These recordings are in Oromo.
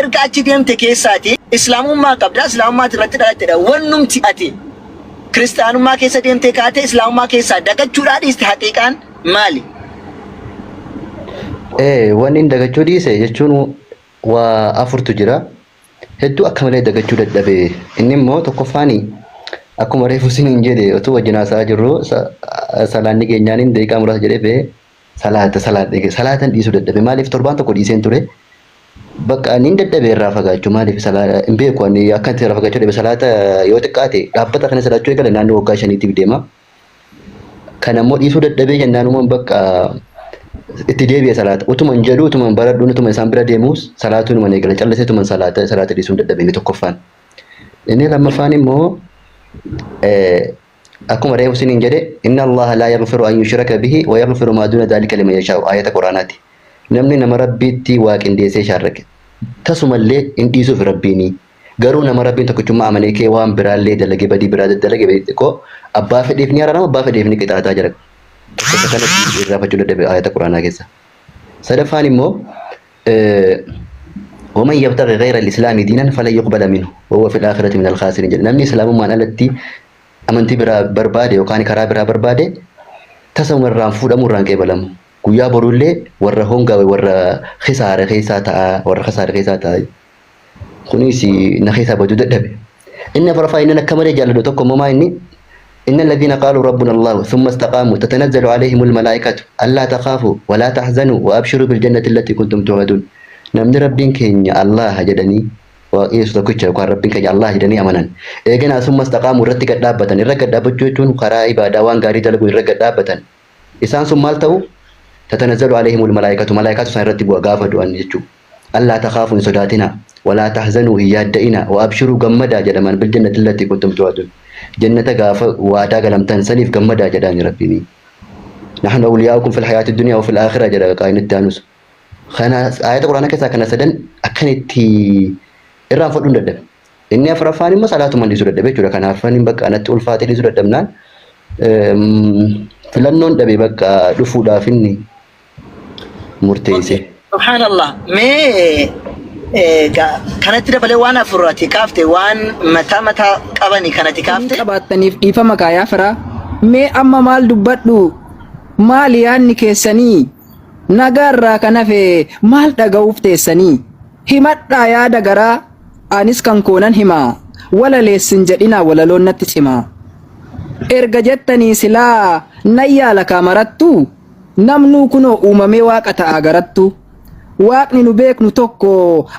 Erga achi deemte keessaati Islaamummaa qabda, Islaamummaati irratti dhalattedha. Wannumti ati Kiristaanummaa keessa deemtee kaatee Islaamummaa keessaa dagachuudhaa dhiiste haqiiqaan maali? Ee, wanni inni dagachuu dhiise jechuun waa afurtu jira. Hedduu akka malee dagachuu dadhabe. Inni immoo tokkoffaani akkuma reefu isiniin jedhe utuu wajjin haasa'aa jirru salaanni keenyaaniin daqiiqaa muraasa jedhee ba'ee salaata salaadhe salaatan dhiisuu dadhabe. Maaliif torbaan tokko dhiiseen ture. Bakka ani hin dadhabe irraa fagaachuu maaliif hin beeku ani akka itti irraa fagaachuu dadhabe salaata yoo xiqqaate dhaabbata kana salaachuu eegale naannoo waggaa shaniitiif deema. Kana immoo dhiisuu dadhabee jennaan uuman bakka itti deebi'e salaata. Utuma hin jedhu utuma hin baradhuun utuma isaan bira deemuus salaatuu numan eegale callisee utuma salaata salaata dhiisuu hin dadhabe inni tokkoffaan. Inni lammaffaan immoo akkuma reefu isiniin jedhe inna Allaha laa yaghfiru an yushraka bihi wa yaghfiru maa duuna dhaalika liman yashaa'u ayata Quraanaati. Namni nama Rabbiitti waa qindeessee shaarrake tasumallee hin dhiisuuf Rabbiini. Garuu nama Rabbiin tokkichummaa amanee kee waan biraallee dalagee badii biraa daddalage badii xiqqoo abbaa fedheef ni araarama abbaa fedheef ni qixaataa jira. Tokkicha kana irraafachuu dadhabe ayata Quraanaa keessa. Sadaffaan immoo ومن يبتغي غير الإسلام دينا فلن يقبل منه وهو في الآخرة من الخاسرين jedhe. Namni islaamummaan alatti amantii biraa barbaade yookaan karaa biraa barbaade tasuma irraan fuudhamu irraan qeebalamu. Guyyaa boruullee warra hongaawe warra khisaare keessaa ta'a warra khasaare keessaa ta'a. Kunis na keessaa baduu dadhabe. Inni afuraffaa inni akka malee jaalladhu tokko immoo maa inni إن الذين قالوا ربنا الله ثم استقاموا تتنزل عليهم الملائكة ألا تخافوا ولا تحزنوا وأبشروا بالجنة التي كنتم توعدون namni rabbiin keenya Allah jedhanii Waaqayyo tokkicha yookaan rabbiin keenya Allah jedhanii amanan eeganaa ثم استقاموا irratti gad dhaabbatan irra gad dhaabbachuu jechuun karaa ibaadaa waan gaarii dalaguu irra gad dhaabbatan isaan sun maal ta'u تتنزل عليهم الملائكة malaayikaatu isaan irratti bu'a gaafa du'an jechuudha. ألا تخافوا hin sodaatinaa ولا تحزنوا hin yaadda'inaa وأبشروا gammadaa jedhaman بالجنة التي كنتم توعدون jannata gaafa waadaa galamtan saniif gammadaa jedhaan rabbiin. نحن أولياؤكم في الحياة الدنيا وفي الآخرة jedha qaayini itti aanus. Kana ayata quraana keessaa kana sadan akkan itti irraan fudhuu hin dadhabe. Inni afuraffaan immoo salaatuma dhiisuu dadhabe jechuudha. Kanaaf inni bakka anatti ulfaatee dhiisuu dadhabnaan filannoon dhabe bakka dhufuudhaaf inni murteesse. Subhaanallah. Mee kanatti dabalee waan afur ati kaafte waan mataa mataa qabani kanatti kaafte. Qabaattaniif dhiifama kaayaa firaa. Mee amma maal dubbadhu? Maali yaadni keessanii? Nagaarraa kan hafe maal dhaga'uuf teessanii? Himadhaa yaada garaa anis kan koonan himaa. Walaleessin jedhinaa walaloon natti cimaa. Erga jettanii silaa nan yaala kaa marattu namnuu kunoo uumamee waaqa ta'aa garattu. Waaqni nu beeknu tokko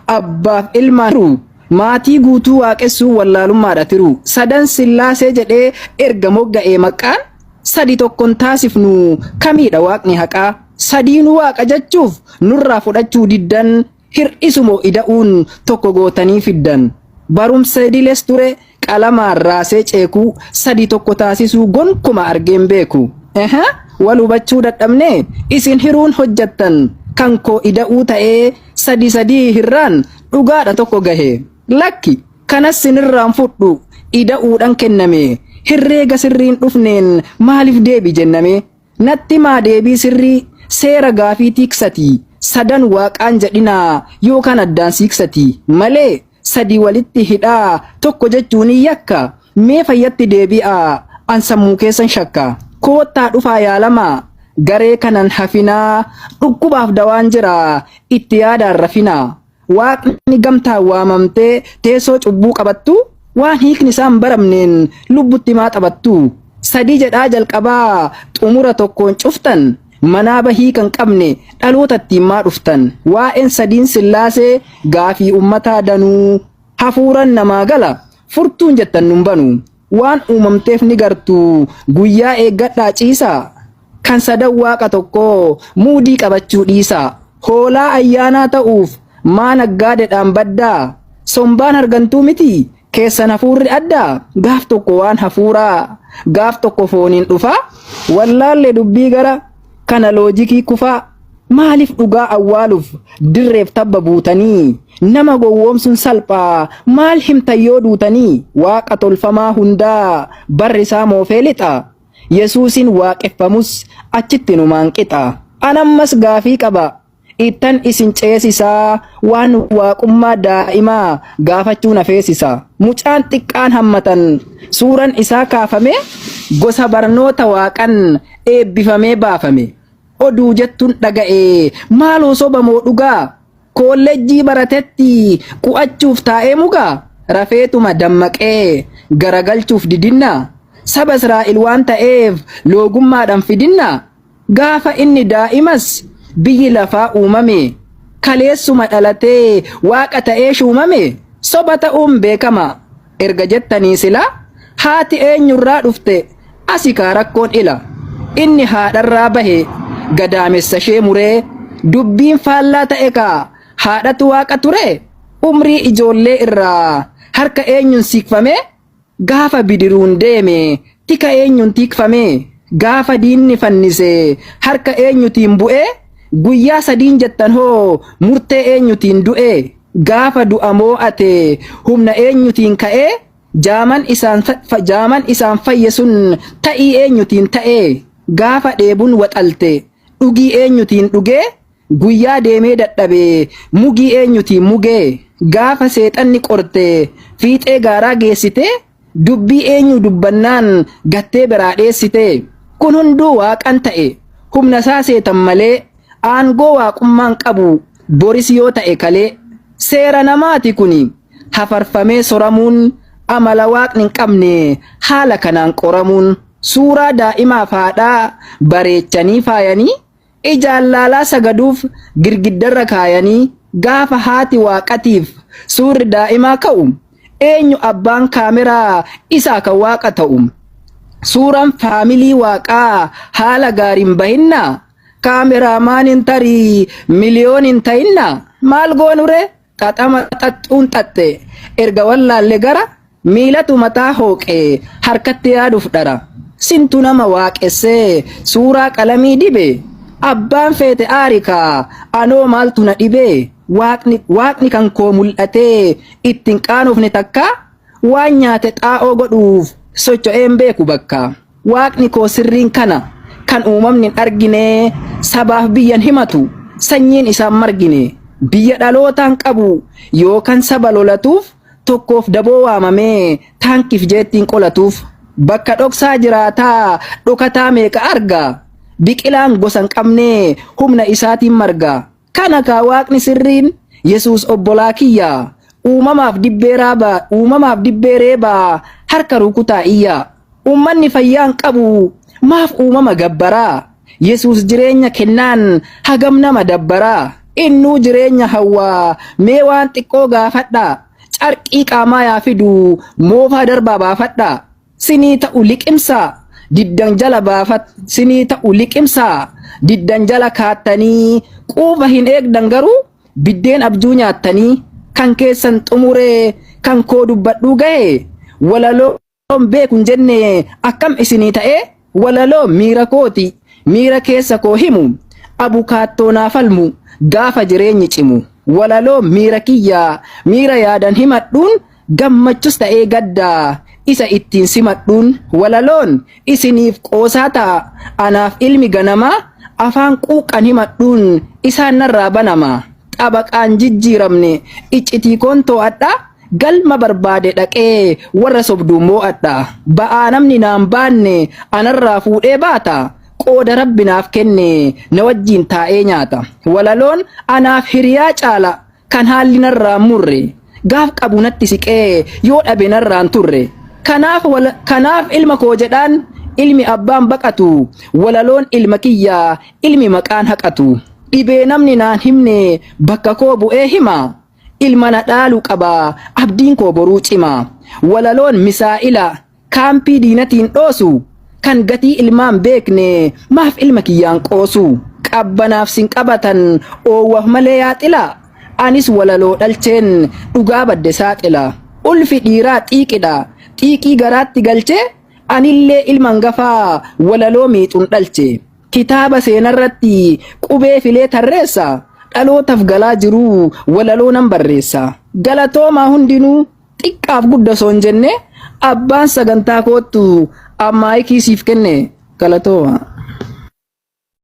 abbaaf ilmaan jiru. Maatii guutuu waaqessuu wallaalummaadha tiru. Sadan sillaasee jedhee erga mogga'ee maqaan sadi tokkon taasifnu kamiidha waaqni haqaa. Sadiinuu waaqa jechuuf nurraa fudhachuu diddan hir'isumoo ida'uun tokko gootanii fiddan. Barumsa idilees ture qalamaan raasee ceekuu sadi tokko taasisuu gonkuma argeen beeku. Ehe, wal hubachuu dadhabne isin hiruun hojjattan kan koo ida'uu ta'ee sadi sadii hirraan dhugaadha tokko gahe. Lakki kanas sinirraan fudhu ida'uudhaan kenname herreega sirriin dhufneen maaliif deebi jenname. Natti maa deebii sirrii seera gaafii tiiksati sadan waaqaan jedhinaa yookaan addaan siiksati malee sadi walitti hidhaa tokko jechuun yakka mee fayyatti deebi'aa an sammuu keessan shakka koottaa dhufaa yaalamaa garee kanan hafinaa dhukkubaaf dawaan jira itti yaadaan rafinaa waaqni gamtaan waamamtee teessoo cubbuu qabattu waan hiikni isaan baramneen lubbutti maa taphattu sadii jedhaa jalqabaa xumura tokkoon cuftan manaa bahii kan qabne dhaloota ittiin maa dhuftan waa'een sadiin sillaasee gaafii ummataa danuu hafuuran namaa gala furtuun jettan nun banu waan uumamteef ni gartu guyyaa eeggadhaa ciisaa kan sadan waaqa tokkoo muudii qabachuu dhiisaa hoolaa ayyaanaa ta'uuf maa naggaadeedhaan baddaa sombaan hargantuu miti keessan hafuurri addaa gaaf tokko waan hafuuraa gaaf tokko fooniin dhufaa wallaallee dubbii gara kana loojikii kufaa maaliif dhugaa awwaaluuf dirreef tabba buutanii nama gowwoomsuun salphaa maal himtan yoo duutanii waaqa tolfamaa hundaa barri isaa moofee lixa Yesuusin waaqeffamus achitti numaan qixa anammas gaafii qaba. Ittan isin ceesisaa waan waaqummaa daa'imaa gaafachuu na feesisa. Mucaan xiqqaan hammatan suuran isaa kaafame gosa barnoota waaqan eebbifamee baafame. Oduu jettuun dhaga'e maaloo soba moo dhugaa? Koollejjii baratetti qu'achuuf taa'ee mugaa? Rafeetuma dammaqee garagalchuuf didinnaa? Saba Israa'el waan ta'eef loogummaadhaan fidinnaa? Gaafa inni daa'imas biyyi lafaa uumame, kaleessuma dhalatee waaqa ta'ee shuumame, soba ta'uun beekama. Erga jettanii sila haati eenyurraa dhufte asi kaa rakkoon ila. Inni haadharraa bahe gadaamessa ishee muree dubbiin faallaa ta'e kaa haadhatu waaqa ture umrii ijoollee irraa harka eenyuun siikfame gaafa bidiruun deeme tika eenyuun tiikfame gaafa diinni fannise harka eenyutiin bu'e guyyaa sadiin jettan hoo murtee eenyutiin du'e gaafa du'a moo'ate humna eenyutiin ka'e jaaman isaan fayye sun ta'ii eenyutiin ta'e gaafa dheebuun waxalte dhugii eenyutiin dhugee guyyaa deemee dadhabe mugii eenyutiin mugee gaafa seexanni qorte fiixee gaaraa geessite dubbii eenyu dubbannaan gattee biraa dheessite kun hunduu waaqan ta'e humna isaa seetan malee aangoo waaqummaan qabu boris yoo ta'e kalee seera namaati kuni hafarfamee soramuun amala waaqni hin qabne haala kanaan qoramuun suuraa daa'imaaf haadhaa bareechanii faayanii ijaan laalaa sagaduuf girgiddarra kaayanii gaafa haati waaqatiif suurri daa'imaa ka'u eenyu abbaan kaameraa isaa kan waaqa ta'u suuraan faamilii waaqaa haala gaariin bahinnaa kaameraamaaniin tarii miliyooniin ta'innaa maal goonure xaxama xaxxuun xaxxe erga wallaalle gara miilatu mataa hooqee harkatti yaaduuf dhara sintu nama waaqessee suuraa qalamii dibe abbaan feete aarikaa anoo maaltu na dhibe waaqni kan koo mul'atee ittiin qaanofne takka waan nyaate xaa'oo godhuuf socho'een beeku bakka waaqni koo sirriin kana kan uumamni hin argine sabaaf biyyan himatu sanyiin isaan margine biyya dhalootaan qabu yookaan saba lolatuuf tokkoof daboo waamamee taankiif jeettiin qolatuuf bakka dhoksaa jiraataa dhokataa meeqa arga biqilaan gosa hin qabne humna isaatiin marga kana kaa waaqni sirriin Yesuus obbolaa kiyya uumamaaf dibbee raabaa uumamaaf dibbee reebaa harka rukutaa iyya ummanni fayyaan qabu maaf uumama gabbaraa Yesuus jireenya kennaan hagam nama dabbaraa innuu jireenya hawwaa mee waan xiqqoo gaafadhaa carqii qaamaa yaa fidu moofaa darbaa baafadhaa sinii ta'u liqimsaa diddan jala baafat sinii ta'u liqimsaa diddan jala kaattanii quufa hin eegdan garuu biddeen abjuu nyaattanii kan keessan xumuree kan koo dubbadhuu gahe walaloon beeku hin jenne akkam isinii ta'e walaloo miira kooti miira keessa koo himu abukaattoo naa falmu gaafa jireenyi cimu walaloo miira kiyyaa miira yaadan himadhuun gammachus ta'ee gaddaa isa ittiin simadhuun walaloon isiniif qoosaa ta'a anaaf ilmi ganamaa afaan quuqqan himadhuun isaan narraa banama xabaqaan jijjiiramne iccitii koon to'adha galma barbaade dhaqee warra sobduun moo'adha ba'aa namni naan baanne anarraa fuudhee baata qooda rabbi naaf kenne na wajjiin taa'ee nyaata walaloon anaaf hiriyaa caala kan haalli narraa murre gaaf qabu natti siqee yoo dhabe narraan turre kanaaf ilma koo jedhaan ilmi abbaan baqatu walaloon ilma kiyyaa ilmi maqaan haqatu dhibee namni naan himne bakka koo bu'ee hima ilma na dhaalu qaba abdiin koo boruu cima walaloon misaa'ila kaampii diinatiin dhoosu kan gatii ilmaan beekne maaf ilma kiyyaan qoosu qabbanaaf sin qabatan oowwaf malee yaaxila anis walaloo dhalcheen dhugaa badde saaxila ulfi dhiiraa xiiqidha xiiqii garaatti galchee anillee ilma hangafaa walaloo miixuun dhalche kitaaba seenarratti qubee filee tarreessa dhalootaaf galaa jiruu walaloo nan barreessa galatoomaa hundinuu xiqqaaf gudda osoo hin jenne abbaan sagantaa koottu ammaayikii siif kenne galatooma.